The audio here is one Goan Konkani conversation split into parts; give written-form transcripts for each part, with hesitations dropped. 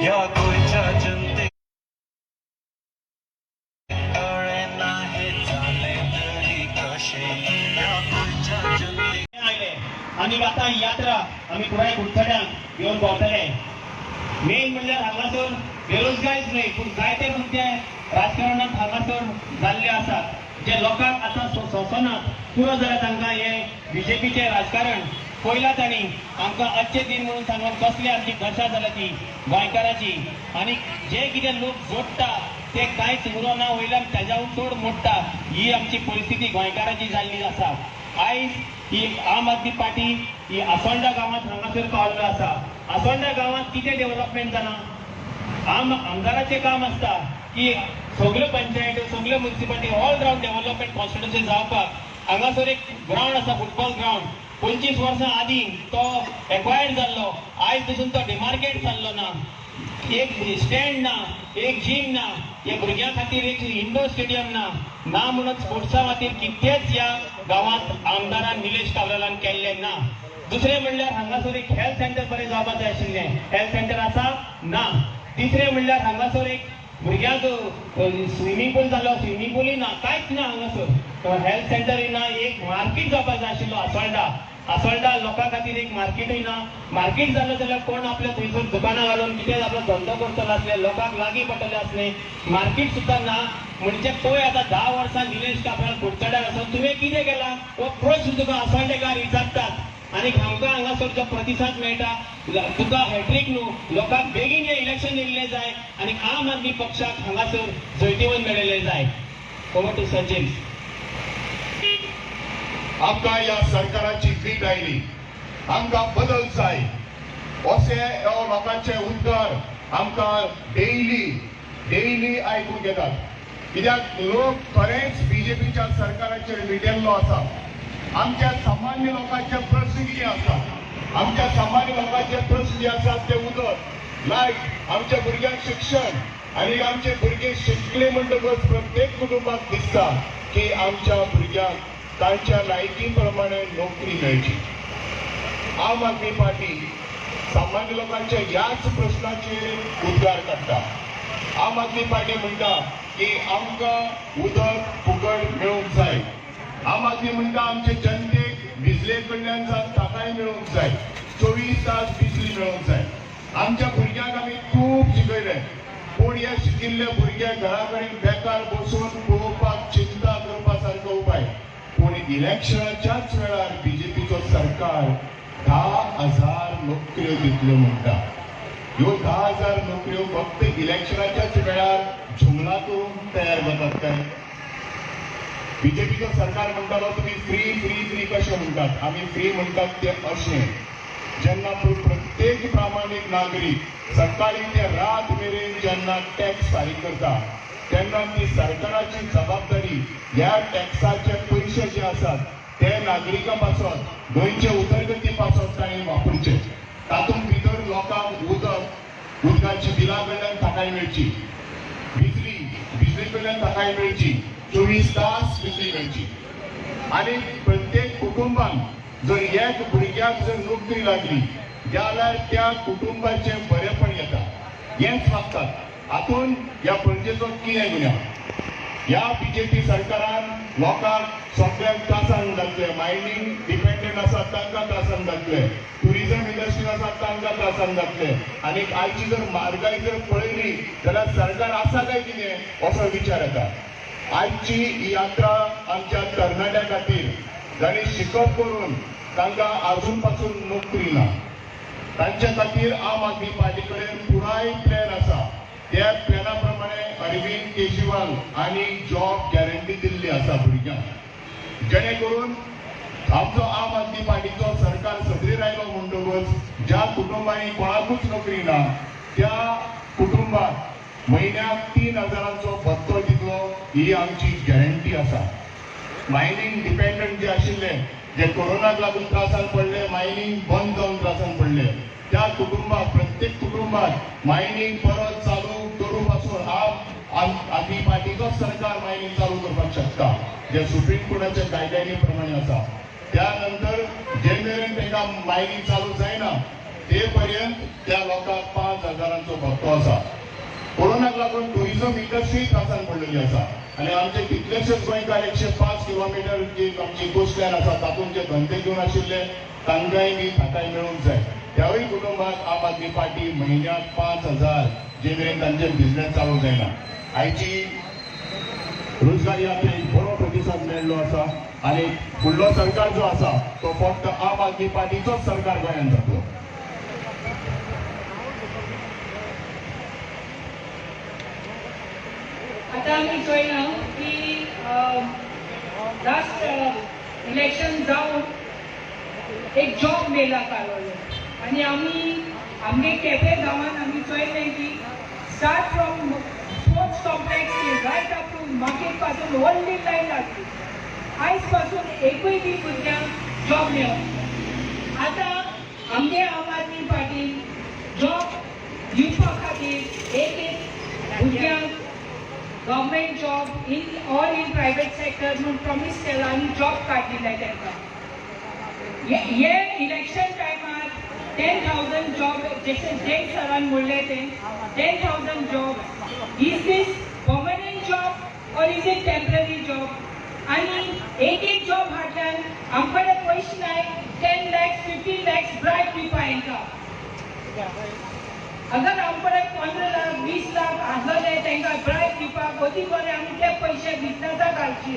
ह्या गोंयच्या जनतेक कळ्ळें ना हें जालें तरी कशें ह्या गोंयच्या जनतेक. आयले आनी आतां ही यात्रा आमी पुराय कुडचड्यांक घेवन भोंवतले. मेन म्हणल्यार हांगासर बेरोजगारीच न्हय, पूण जायते मुद्दे राजकारणांत हांगासर जाल्ले आसात, जे लोकांक आतां सोंसनात. पुरो जाल्यार तांकां हे बीजेपीचें राजकारण. पयला तांणी आमकां अच्छे दिन म्हणून सांगून कसली आमची दशा जाल्या ती गोंयकाराची. आनी जे कितें लोक जोडटा ते कांयच उरोना, वयल्यान तेज्याहून चड मोडटा. ही आमची परिस्थिती गोंयकाराची जाल्ली आसा. आयज ही आम आदमी पार्टी ही आसोंडा गांवांत हांगासर पावल्लो आसा. आसोंडा गांवांत कितें डेव्हलपमेंट जालां? आमदाराचें काम आसता की सगल्यो पंचायती, सगल्यो municipality, all round development constituency जावपाक. हांगासर एक ग्रावंड आसा, फुटबॉल ग्रावंड. 25 वर्सां आदीं तो एक्वायर्ड जाल्लो, आयज पसून तो डिमार्केट जाल्लो ना. एक स्टँड ना, एक जीम ना, ह्या भुरग्यां खातीर एक इंडोर स्टेडियम ना. ना म्हणत स्पोर्ट्सा खातीर कितेंच ह्या गांवांत आमदारान निलेश काब्रालान केल्लें ना. दुसरें म्हणल्यार हांगासर एक हेल्थ सेंटर बरें जावपाक जाय आशिल्लें. हेल्थ सेंटर आसा? ना. तिसरें म्हणल्यार हांगासर एक भुरग्यांक स्विमींग पूल जालो, स्विमींग पूलय ना, कांयच ना हांगासर. हेल्थ सेंटरूय ना. एक मार्केट जावपाक जाय आशिल्लो आसोल्डा. आसोल्डा लोकां खातीर एक मार्केटूय ना. मार्केट जालें जाल्यार कोण आपल्या थंयसर दुकानां घालून कितें आपलो धंदो करतलो आसले, लोकांक लागीं पडटलें आसलें. मार्केट सुद्दां ना. म्हणजे पळय, आतां 10 वर्सां निलेश काब्राल कुडचड्यार आसा, तुवें कितें केलां हो प्रश्न तुका आसोल्डेकार विचारतात. आनी आमकां हांगासर जो प्रतिसाद मेळटा, तुका हॅट्रीक न्हू, लोकांक बेगीन हें इलेक्शन येयल्लें जाय आनी आम आदमी पक्षाक हांगासर जैतिवंत मेळिल्लें जाय. Over to sir James. आमकां ह्या सरकाराची वीट आयली, आमकां बदल जाय अशें हो लोकांचे उद्गार आमकां डेली डेली आयकूंक येतात. कित्याक लोक खरेंच बीजेपीच्या सरकाराचेर विटेल्लो आसा. आमच्या सामान्य लोकांचे प्रश्न कितें आसा? आमच्या सामान्य लोकांचे प्रश्न जे आसात ते उदक, लायट, आमच्या भुरग्यांक शिक्षण. आनी आमचे भुरगे शिकले म्हणटकच प्रत्येक कुटुंबाक दिसता की आमच्या भुरग्यांक तांच्या लायकी प्रमाणे नोकरी मेळची. आम आदमी पार्टी सामान्य लोकांच्या ह्याच प्रश्नाचेर उद्गार काडटा. आम आदमी पार्टी म्हणटा की आमकां उदक फुकट मेळूंक जाय. आम आदमी म्हणटा आमचे जनतेक बिजले कडल्यान जावन थाकाय मेळूंक जाय, 24 तास बिजली मेळूंक जाय. आमच्या भुरग्यांक आमी खूब शिकयले, पूण हे शिकिल्ले भुरगे घरा कडेन बेकार बसून पळोवपाक चिंता करपा सारको उपाय. पूण इलेक्शनाच्याच वेळार बीजेपीचो सरकार 10,000 नोकऱ्यो दितल्यो म्हणटा. ह्यो 10,000 नोकऱ्यो फक्त इलेक्शनाच्याच वेळार जुमला करून तयार जातात काय? बीजेपीचो सरकार म्हणटालो, तुमी फ्री फ्री फ्री कशें म्हणटात? आमी फ्री म्हणटात ते अशें, जेन्ना प्रत्येक प्रामाणीक नागरीक सकाळी ते रात मेरेन जेन्ना टॅक्स फारीक करता, तेन्ना ती सरकाराची जबाबदारी ह्या टॅक्साचे पयशे जे आसात ते नागरिकां पासत, गोंयचे उदरगती पासत तांणी वापरचे. तातूंत भितर लोकांक उदक, उदकाची बिलां कडल्यान थाकाय मेळची, बिजली, बिजली कडल्यान थाकाय मेळची, 24 तास बिजली मेळची. आनी प्रत्येक कुटुंबान जर एक भुरग्याक जर नोकरी लागली जाल्यार त्या कुटुंबाचें बरेपण येता. हेंच मागतात. हातून ह्या पणजेचो कितें गुन्यांव? ह्या बीजेपी सरकारान लोकांक सगळ्यांक त्रासान घातले. मायनींग डिपेंडंट आसात तांकां त्रासान घातले, टुरिझम इंडस्ट्री आसात तांकां त्रासान घातले. आनी आयची जर म्हारगाय जर पळयली जाल्यार सरकार आसा काय कितें असो विचार येता. आजची ही यात्रा आमच्या तरणाट्या खातीर, जांणी शिकप करून तांकां अजून पासून नोकरी ना, तांच्या खातीर. आम आदमी पार्टी कडेन पुराय प्लॅन आसा. त्या प्लॅना प्रमाणे अरविंद केजरीवाल आनी जॉब गॅरंटी दिल्ली आसा भुरग्यांक, जेणे करून आमचो आम आदमी पार्टीचो सरकार सत्तेर आयलो म्हणटकच ज्या कुटुंबांनी कोणाकूच नोकरी ना त्या कुटुंबाक म्हयन्याक 3 हजारांचो भत्तो दितलो, ही आमची गॅरंटी आसा. मायनींग डिपेंडंट जे आशिल्ले, जे कोरोनाक लागून त्रासान पडले, मायनींग बंद जावन त्रासान पडले, त्या कुटुंबाक, प्रत्येक कुटुंबाक मायनींग परत चालू करूं पासून आम आदमी पार्टीचोच सरकार मायनींग चालू करपाक शकता, जे सुप्रीम कोर्टाच्या कायद्यानी प्रमाणे आसा. त्या नंतर जे मेरेन तांकां मायनींग चालू जायना ते पर्यंत त्या लोकांक 5,000चो भत्तो आसा. कोरोनाक लागून टुरिझम इंडस्ट्री त्रासान पडलेली आसा आनी आमचे कितलेशेच गोंयकार 105 किलोमिटर जी आमची कोस्टलायन आसा तातूंत जे धंदे घेवन आशिल्ले तांकांय बी थाकाय मेळूंक जाय. त्यावूय कुटुंबाक आम आदमी पार्टी म्हयन्याक 5,000 जे मेरेन तांचे बिझनेस चालू जायना. आयची रोजगार यात्रेक बरो प्रतिसाद मेळ्ळो आसा आनी फुडलो सरकार जो आसा तो फक्त आम आदमी पार्टीचोच सरकार गोंयांत जातलो. आता आमी चोयलां की लास्ट इलेक्शन जावन एक जॉब मेला कालोले आनी आमी आमगे केपें गांवांत आमी चोयलें की start from sports complex right up to market पासून व्हडली लायन लागली. आयज पासून एकूय बी भुरग्यांक जॉब मेळना. आतां आमगे आम आदमी पार्टी जॉब दिवपा खातीर एक एक भुरग्यांक government job in or in private sector म्हणून प्रॉमीस केला आनी जॉब कार्ड दिले तांकां. हे इलेक्शन टायमार 10,000 जॉब जशें जैन सरान म्हणलें तें 10,000 job, is this permanent job or is it temporary job? आनी एक एक जॉब हाडल्यान आमकडे पयशे नाय 10 lakhs 15 lakhs bribe दिवपा हेंकां. अगर आमकडे 15 लाख 20 लाख आसलेले तांकां ब्रायब दिवपाक अदी बरें आमी ते पयशे बिजनसाक घालचे.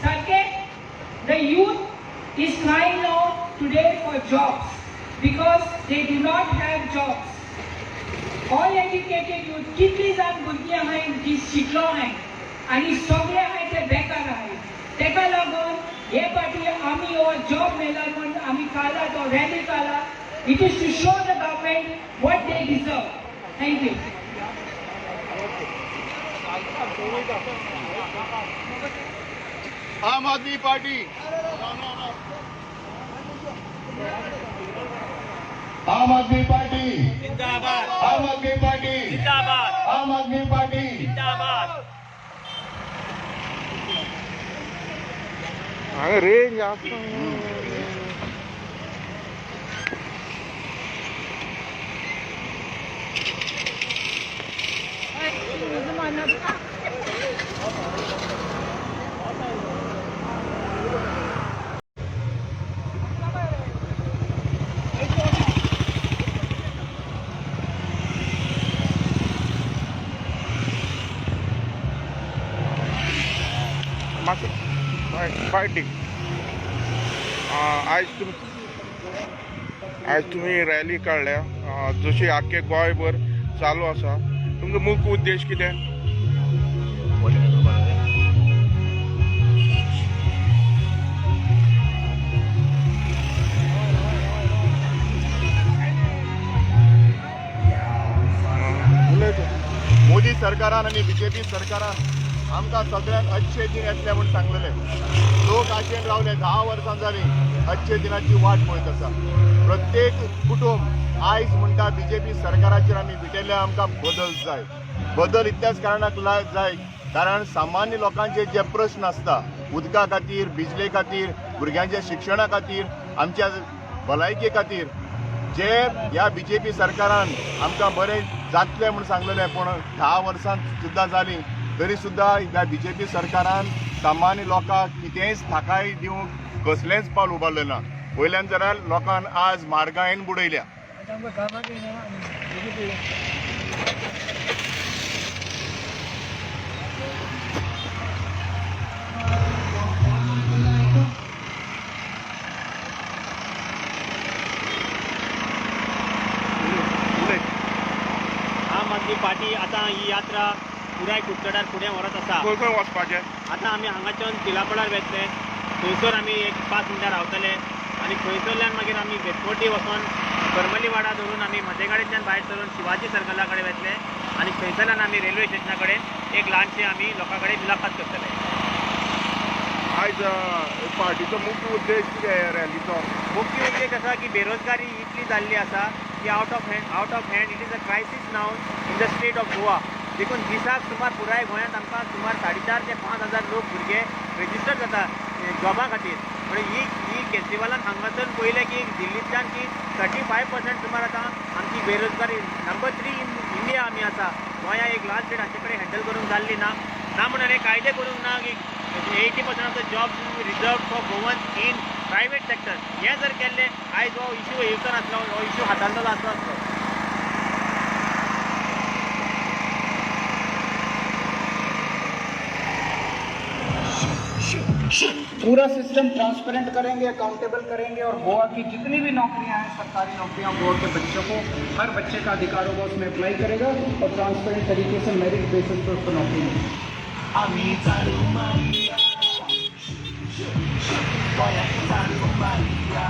सारके the youth is crying out today for jobs because they do not have jobs. All educated youth, कितली जाण भुरगीं आहाय जी शिकलो आहाय आनी सगळे आहाय ते बेकार आहाय. तेका लागून हे पाटी आमी हो जॉब मेळा म्हूण आमी काडला तो रॅली काडला. It is to show the government what they deserve. Thank you. Aam Aadmi party, Aam Aadmi party जिंदाबाद, आम आदमी पार्टी जिंदाबाद, आम आदमी पार्टी जिंदाबाद. हांगा रेंज आसा. मातसो फायटींग. आयज तुमी रॅली काडल्या जशी आख्खे गोंयभर चालू आसा, तुमचो मुख्य उद्देश कितें? मोदी सरकारान आनी बीजेपी सरकारान आमकां सगळ्यांक अच्छे दिन येतले म्हूण सांगलेले. लोक आशेन रावले 10 वर्सां जालीं अच्छे दिनाची वाट पळयत आसा. प्रत्येक कुटुंब आयज म्हणटा बीजेपी सरकाराचेर आमी विटेल्ले, आमकां बदल जाय. बदल इतल्याच कारणाक जाय कारण सामान्य लोकांचे जे प्रश्न आसता उदका खातीर, बिजले खातीर, भुरग्यांच्या शिक्षणा खातीर, आमच्या भलायके खातीर जे ह्या बीजेपी सरकारान आमकां बरें जातलें म्हूण सांगलेलें, पूण 10 वर्सां सुद्दां जालीं तरी सुद्दां ह्या बीजेपी सरकारान सामान्य लोकांक कितेंच थाकाय दिवंक कसलेंच पावल उबारलें ना. वयल्यान जाल्यार लोकांक आज म्हारगायेन बुडयल्या. आम आदमी पार्टी आतां ही यात्रा पुराय कुडचड्यार फुडें व्हरत आसा. खंय खंय वचपाचें? आतां आमी हांगाच्यान तिलापडार वेतले, थंयसर आमी एक 5 मिनटां रावतले आनी थंयसरल्यान मागीर आमी बेतकोटी वचोन करमली वाडा धरून आमी मदेगाडींतल्यान भायर सरून शिवाजी सर्कला कडेन वेतले आनी थंयसरल्यान आमी रेल्वे स्टेशना कडेन एक ल्हानशी आमी लोकां कडेन मुलाखत करतले. आयज पार्टीचो मुख्य उद्देश कितें रॅलीचो? मुख्य उद्देश आसा की बेरोजगारी इतली जाल्ली आसा की out of hand it is a crisis now in the state of Goa. देखून दिसाक सुमार पुराय गोंयांत आमकां सुमार 4,500 ते 5,000 लोक भुरगे रजिस्टर जाता जॉबा खातीर. म्हणजे ही केजरीवालान हांगासर पळयलें की दिल्लींतल्यान की 35% सुमार आतां आमची बेरोजगारी, नंबर 3 इन इंडिया आमी आसा. गोंया एक लार्ज स्टेट हाचे कडेन हँडल करूंक जाल्ली ना. ना म्हणून हे कायदे करूंक ना की 80% of the job reserve for Goan in private sector. हें जर केल्लें आयज हो इशू येवचो नासलो, हो इशू हाताळटलो आसलो आसलो. पूरा सिस्टम ट्रांसपेरेंट करेंगे, अकाउंटेबल करेंगे और गोवा की जितनी भी नौकरियां हैं, सरकारी नौकरियां, गोवा के बच्चों को हर बच्चे का अधिकार होगा, उसमें अप्लाई करेगा और ट्रांसपेरेंट तरीके से मेरिट बेसिस पर उसको नौकरी मिलेगी. आमी चालू मारिया, गोंयांक चालू मारिया.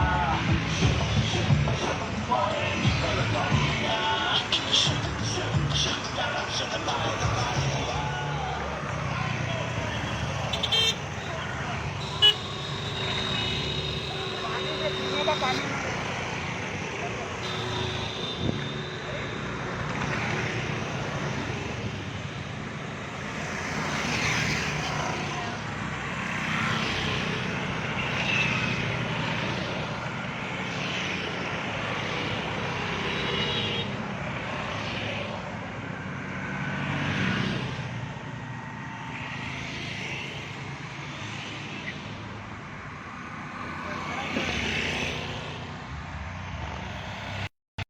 पानी.